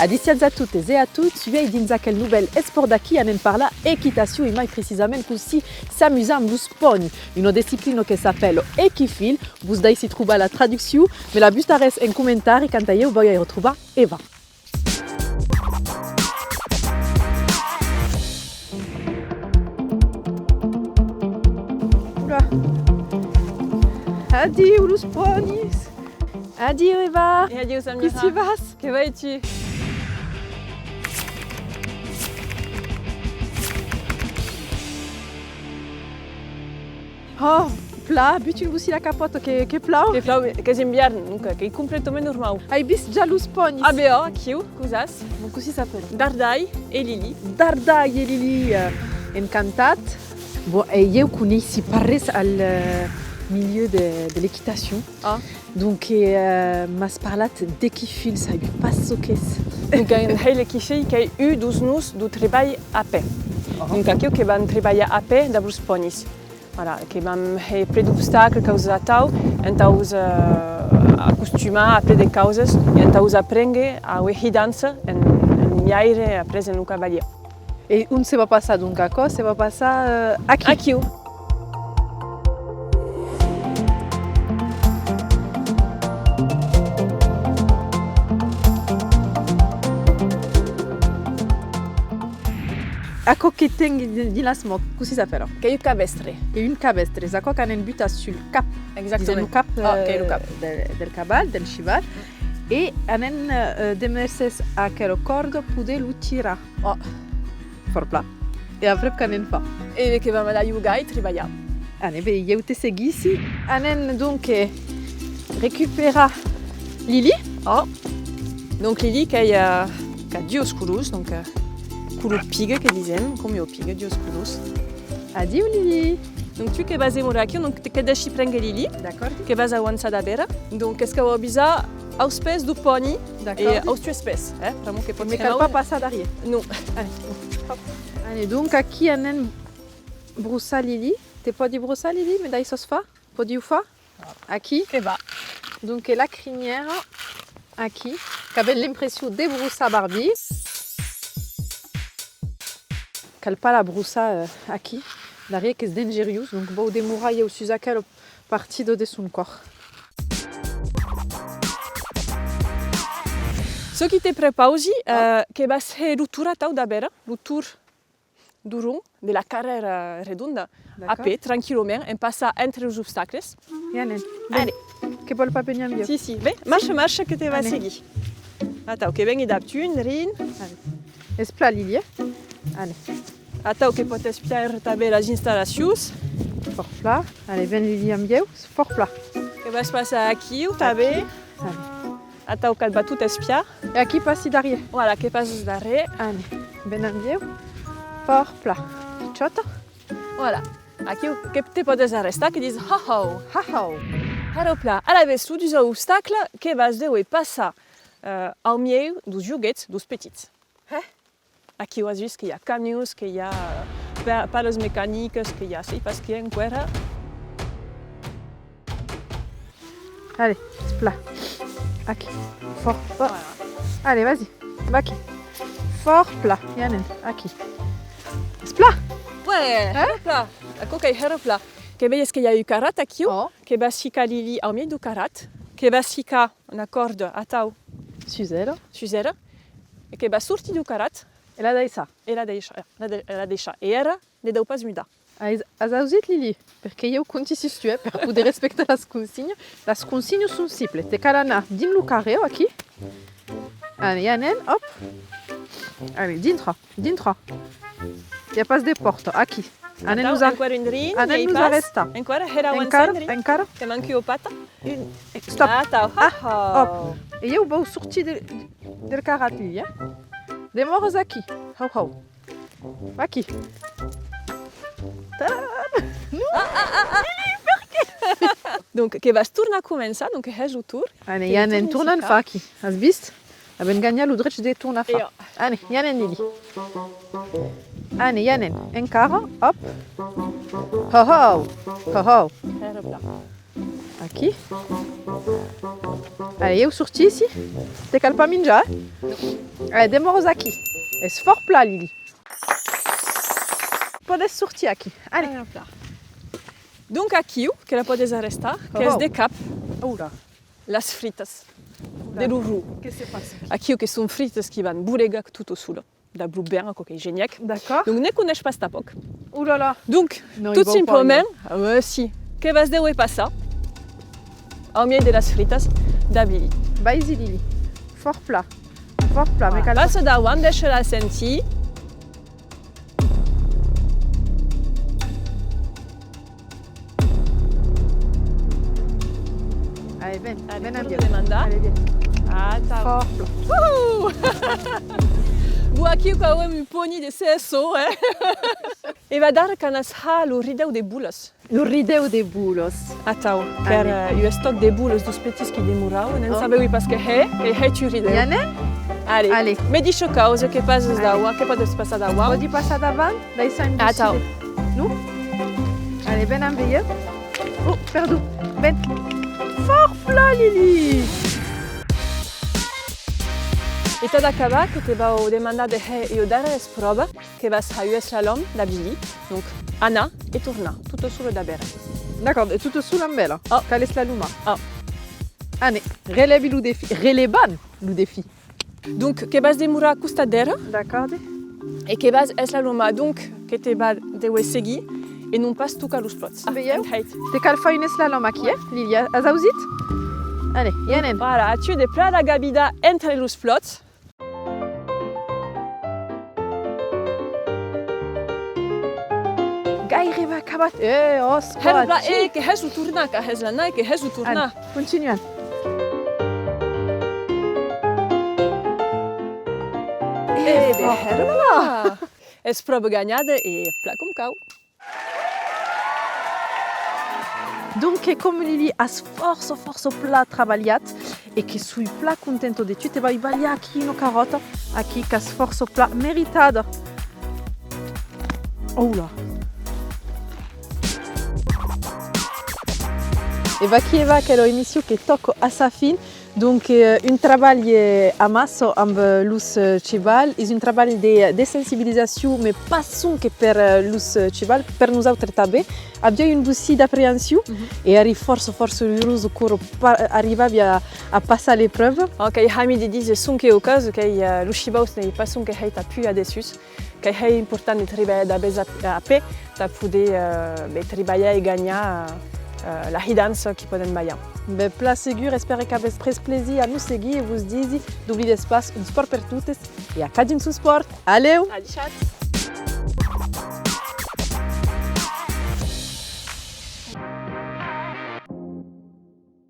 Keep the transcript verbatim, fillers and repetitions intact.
Adissiatz a totes e a tots, uèi dins aquel novèl Espòrt d'aquí anem parlar equitacion e mai precisament cossí s'amusar amb los pònis, una disciplina que s'apèla equifil. Vos daissi trobar la traduccion, me la bustaretz en comentari quand ieu vau retrobar Eva. Ola. Adiu los pònis! Adiu Eva! E adiu Samira! Cossí vas? Que vai tu? Oh, plan, butun vossi la capòta, que, que plau. Que plau, qu'es invièrn, donc, qu'ei completament normau. Ai vist ja los pònis. Ah ben, ò, aquiu, cosas. Bon, cossí s'apèla? Dardai e Lili. Dardai e Lili, eh, encantat. Bon, e ieu coneissi pas res al, eh, milieu de, de l'equitacion. Ah. Donc, eh, m'as parlat d'equifil, sabi pas çò qu'es. Donc, en hèit l'equifil qu'ei un deus noms deu trebalh a pè. Ah. Donc, aquiu que vam trebalhar a pè dab los pònis. Voilà, que vam hèr plen d'obstacles, causas atau, entà'us, eh, acostumar a plen de causas, e entà'us aprénguer a auer hidança en, en lo miaire e après en lo cavalièr. E ont se va passar donc aquò? Se va passar, eh, aquí? Aquiu. Aquò que ten dins las mans, cossí s'apèla? Qu'ei un cabèstre. Qu'ei un cabèstre, es aquò qu'anem butar sul cap. Exactament. Disem lo cap, oh, qu'ei lo, eh, cap de, del caval, del chival. E anem, eh, de mercés a aquela còrda poder lo tirar. Oh. Fòrt plan. E aprèp qu'anem far? E que vam anar jogar e trebalhar. Anem, ben, ieu te seguissi. Anem donc, eh, recuperar Lili. Oh. Donc Lili qu'ei, eh, qu'a duas colors, donc, eh, color piga que disem, com ua piga, duas colors. Adiu Lili. Donc tu que vas demorar aquiu, donc te, que dèishi prénguer Lili. D'acòrdi. Que vas auançar darrèra. Donc es cau avisar aus pès deu pòni. D'acòrdi. E aus tues pès, eh, pr'amor que pòt... Me hèr cal pas passar darrièr. Non. Allez. Hop. Allez, donc aquí anem brossar Lili. Te pòdi brossar Lili? Me daissas far? Pòdi o far? Aquí. Que va. Donc la crinièra aquí. Qu'avem l'impression de brossar Barbie. Cal pas la brossar, eh, aquí. Darrièr qu'es dangeriós, donc vau demorar ieu sus aquela partida de son còr. Çò qui te prepausi, eh, que vas hèr lo torn atau darrèra, lo torn deu rond de la carrèra redonda, a pè, tranquillament, en passar entre los obstacles. E anem. Allez. Que vòl pas venir amb ieu? Si, si, ben, marcha, marcha que te va seguir. Atau, que vengui dab tu, drin. Allez. Es plan, Lili, eh? Allez. Atau que pòt espiar tanben las installacions. Fòrt plan. Allez, ven Lili amb ieu. Fòrt plan. Que vas passar aquiu tanben. Aquí. Allez. Atau qu'at va tot espiar. E aquí passi darrièr. Voilà, que passas darrèr. Allez, ven amb ieu. Fòrt plan. Pichòta. Voilà. Aquiu que te pòdes arrestar, que dis: ha, ha. Ha, ha. Hèra plan. Alavetz, lo dusau obstacle, que vas dever passar, eh, au mieu deus joguets deus petits. Hè? Aquiu as vist que i a camions, que i a, eh, pa-, palas mecanicas, que i a, sèi pas qué enqüèra. Allez, es plan. Aquí. Fòrt. Oh. Voilà. Allez, vas-y. Va aquí. Fòrt plan. E anem. Aquí. Es plan. Ouais, hèra plan. Aquò qu'ei hèra plan. Que veies que i a un carrat aquiu, que vas hicar Lili au miei deu carrat, que vas hicar una còrda atau sus ela. Sus ela, e que vas sortir deu carrat. E la daissar. E la daissar, la de-, la daissar. E era ne deu pas mudar. As, as ausit, Lili? Perque ieu compti sus tu, eh, per poder respectar las consignas. Las consignas son simples. Te cal anar dins lo carrèu, aquí. Allez, anem, hop. Allez, dintra, dintra. I a pas de pòrta, aquí. Anem nos a-, enqüèra un drin, anem nos arrestar. Enqüèra, hèra avançar un drin. Encara, encara. Te manqui ua pata. Un, stop. Atau, ah, hop. E ieu vau sortir de, del carrat, Lili, eh? Demòras aquí. Hau, hau. Vaquí. Tadam! Non! Ah, ah, ah, ah! Lili, perqué? Donc, que vas tornar començar, donc, hès lo torn. Allez, i anem, tornam far aquí. As vist? Avèm ganhat lo drech de tornar far. Allez, i anem, Lili. Allez, i anem. Encara, hop. Ho, ho! Ho, ho! Hèra plan. Aquí. Allez, ieu sortissi. Te cal pas minjar, eh? Allez, demòras aquí. Es fòrt plan, Lili. Pòdes sortir aquí. Allez. Allez, hòp là. Donc aquiu, que la pòdes arrestar, qu'es de cap. Oula. Las fritas de Lourou. Que se passa? Aquiu que son fritas qui van bolegar tota sola. Dab lo ben, aquò qu'ei geniac. D'acòrd. Donc ne coneish pas tanpòc. Oulala. Donc, tot simplament, ah, si, que vas dever passar au miei de las fritas dab Lili. Vas-y, Lili. Fòrt plan. Fòrt plan, me cal... Passa davant, dèisha-la sentir. Allez, ven, ven, ven, demandar. Allez, ven. Atau. Fòrt plan. Bon, aquiu qu'avem un pòni de C S O, eh? E va, adara qu'anas har lo ridèu de bolas. Lo ridèu de bolas. Atau, qu'èra, eh, un estòc de bolas deus petits qui demoravan, ne'n sabèvi pas qué hèr, e hèi tu ridèu. I anem? Allez. Allez. Me disi quausa, que passas davant, que pòdes passar davant. Pòdi passar davant? Daissa un bocin de... Non? Allez, ven ambe ieu. Oh, perdon. Ven. Fòrt plan, Lili! E tad acabar, que te vau demandar de hèr ua darrèra espròva, que vas har un slalom dab Lili. Donc, anar e tornar, tota sola dab era. D'acòrd, e tota sola ambe ela? Oh. Cal eslalomar? Oh. Anem, relèvi lo defi, relevam lo defi. Donc, que vas demorar a costat d'era. D'acòrd. E que vas eslalomar, donc, que te va dever seguir e non pas tocar los plòts. Ambe ieu? Te cal far un eslalom aquí, eh, Lili? As ausit? Allez, i anem. Voilà, aquiu de plan la gabida entre los plòts. Gaireben acabat. Eh, òsca, hèr lo plan, eh, que hèslo tornar, que hèslo anar, que hèslo tornar. Allez, continuam. Eh, ben, hèr-la! Espròva ganhada e plan com cau. Donc, com Lili, as fòrça, fòrça plan trabalhat e que soi plan contenta de tu. Te vai balhar aquí una carròta, aquí, qu'as fòrça plan meritada. Oula! E vaquí, e va, aquela emission que tòca a sa fin. Donc, eh, un trabalh, eh, amassa amb, eh, los, eh, cheval. Es un trabalh de, de sensibilizacion, mes pas sonque per, eh, los, eh, cheval, per nosautres tanben. Aviái un bocin d'aprehension e èri fòrça, fòrça urosa quora pa-, arribavi a, a passar l'espròva. Oh, qu'ei hami de díser sonque au cas, qu'ei, eh, lo cheval n'ei pas sonque hèit a pujar dessús. Qu'ei hèit important de tribalhar dab es a, a pè, tà poder, eh, ben, tribalhar e ganhar, eh, la hidança qui pòden balhar. Ben, plan segur, espèri qu'avètz pres plaisir a nos seguir e vos disi, doblidetz pas, un espòrt per totes e a cadun son espòrt. Alèu! Adishatz!